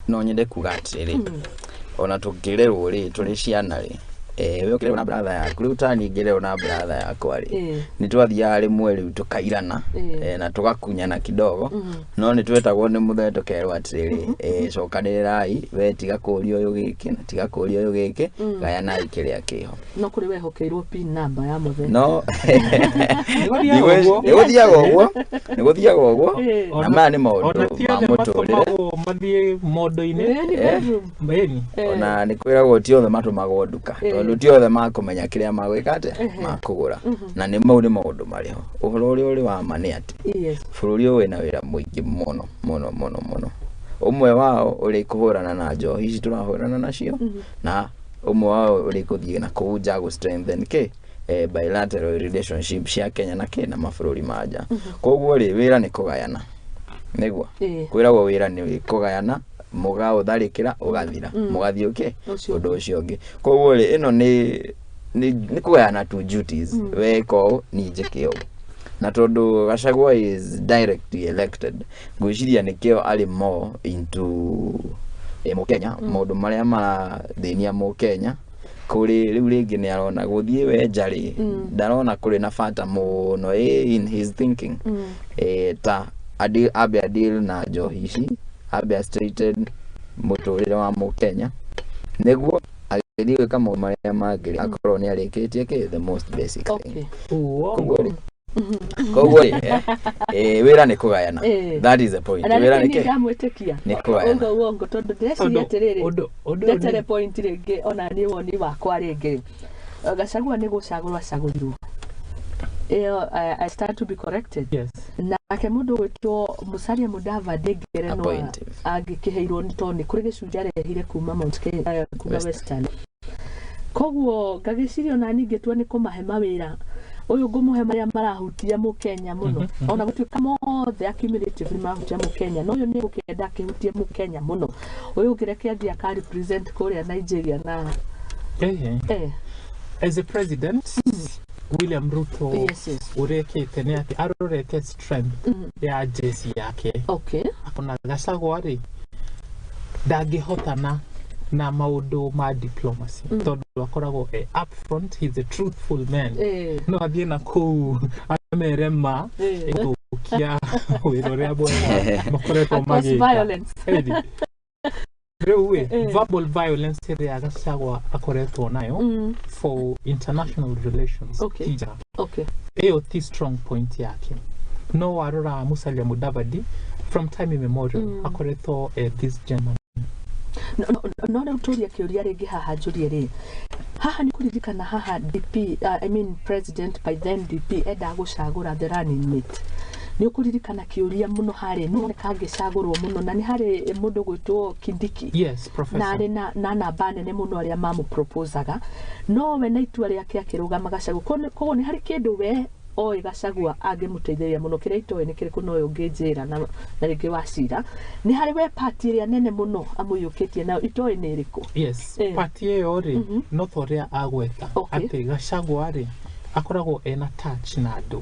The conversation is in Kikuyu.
No nyende kuga atĩrĩrĩ, ona tũngĩrerwo rĩ, tũrĩ ciana rĩ, we ũkĩrerwo na brother yaku, rĩu tani ngĩrerwo na brother yakwa rĩ, nĩ twathiaga rĩmwe rĩu tũkairana, na tũgakunyana kidogo, no nĩ twetagwo nĩ mũthee tũkerwo atĩrĩrĩ, cokanĩrĩrai, we tiga kũria ũyũ gĩkĩ na tiga kũria ũyũ gĩkĩ, gayanai kĩrĩa kĩho. No kũrĩ wehokeirwo pin number ya mũthee? No. Nĩgũthiaga ũguo. Nĩgũthiaga ũguo, nĩgũthiaga ũguo. Na maya nĩ maũndũ Ona ti ma othe mũtũrĩre. matũmagwo mathiĩ mondo-inĩ. Ĩĩ, nĩ bedroom. Ĩni. Ona nĩ kwĩragwo ti othe matũmagwo nduka, tondũ ti othe makũmenya kĩrĩa magwĩka atĩa, makũgũra. Na nĩ mau nĩ maũndũ marĩ ho. Ũhoro ũrĩa ũrĩ wa ma nĩ atĩ bũrũri ũyũ wĩna wĩra mũingĩ mũno mũno mũno mũno. Ũmwe wao ũrĩ kũhũrana na njohi ici tũrahũrana nacio, na ũmwe wao ũrĩ kũthiĩ na kũu nja gũ strengthen kĩ bilateral relationship cia Kenya na kĩ na mabũrũri ma nja. Koguo rĩ, wĩra nĩ kũgayana, nĩguo kwĩragwo wĩra nĩ kũgayana, mũgaũtharĩkĩra ũgathira, mũgathiĩ ũkĩ Ũcio. Ũndũ ũcio ũngĩ. Koguo rĩ, ĩno nĩ kũgayana tu duties, weka ũũ, niĩ njĩke ũũ. Na tondũ Gachagua is directly elected, ngwĩciria nĩkĩo arĩ more into mũkenya, maũndũ marĩa marathĩnia mũkenya. Kũrĩ rĩu rĩngĩ nĩ arona gũthiĩ wenja rĩ, ndarona kũrĩ na bata mũno, in his thinking, ta ambe a deal na njohi ici, ambe a straighten mũtũrĩre wa mũkenya, nĩguo agĩthiĩ gwĩka maũndũ marĩa mangĩ rĩ, akorwo nĩ arĩkĩtie kĩ the most basic thing. Koguo rĩ, wĩra nĩ kũgayana. That is the point. Na Wĩra nĩkĩ nĩ niĩ kĩ ndamwĩtĩkia. Nĩ kũgayana. Ũguo wongo, tondũ ndĩreciria Tondũ atĩrĩrĩ, ũndũ ũyũ ndetere point rĩngĩ, ona niĩ woni wakwa rĩngĩ, Gachagua nĩ gũcagũrwo acagũrirwo ĩyo, I start to be corrected. Nake mũndũ gwĩtwo Musalia Mudavadi ngerenwa Appointive. Angĩkĩheirwo nĩ tondũ nĩ kũrĩ gĩcunjĩ arehire kuma Mount Kenya, kuma Western. Western. Koguo ngagĩciria ona ningĩ tua nĩ kũmahe mawĩra, ũyũ ngũmũhe marĩa marahutia mũkenya mũno, ona gũtuĩka mothe accumulative nĩ marahutia mũkenya, no ũyũ nĩ gũkĩenda akĩhutie mũkenya mũno. Ũyũ ũngĩ reke athiĩ aka represent kũrĩa Nigeria na As a president, William Ruto, ũrĩa ekĩte nĩ atĩ arorete strength ya jeshi yake. Akona Gachagua rĩ, ndangĩhotana na maũndũ ma diplomacy, tondũ akoragwo e upfront, he's a truthful man. No athiĩ na kũu amere ma gũthũkia wĩra ũrĩa mwega makoretwo A cause magĩka. Violence. Ĩni. Rĩu ĩ, verbal violence ĩrĩa Gachagua akoretwo nayo for international relations ti njega. Ĩyo ti strong point yake. No warora Musalia Mudavadi, from time immemorial akoretwo this gentleman. No rĩu tũrie kĩũria rĩngĩ haha, njũrie rĩ haha, nĩ kũririkana haha DP, I mean president by then DP endaga gũcagũra the running mate. Nĩ ũkũririkana kĩũria mũno harĩ nĩ kangĩcagũrwo mũno, na nĩ harĩ mũndũ gwĩtwo Kindiki Yes, professor. Na arĩ na namba nene mũno arĩa mamũproposaga, no we na itua rĩake akĩrũgama Gachagua. Koguo nĩ harĩ kĩndũ we oĩ Gachagua angĩmũteithĩrĩria mũno, kĩrĩa itoĩ nĩ kĩrĩkũ? No ũngĩnjĩra na rĩngĩ wacira nĩ harĩ we party ĩrĩa nene mũno amũiyũkĩtie nayo, itoĩ nĩ ĩrĩkũ? Yes. Party ĩyo rĩ, no ta ũrĩa agweta atĩ Gachagua rĩ, akoragwo ena touch na andũ.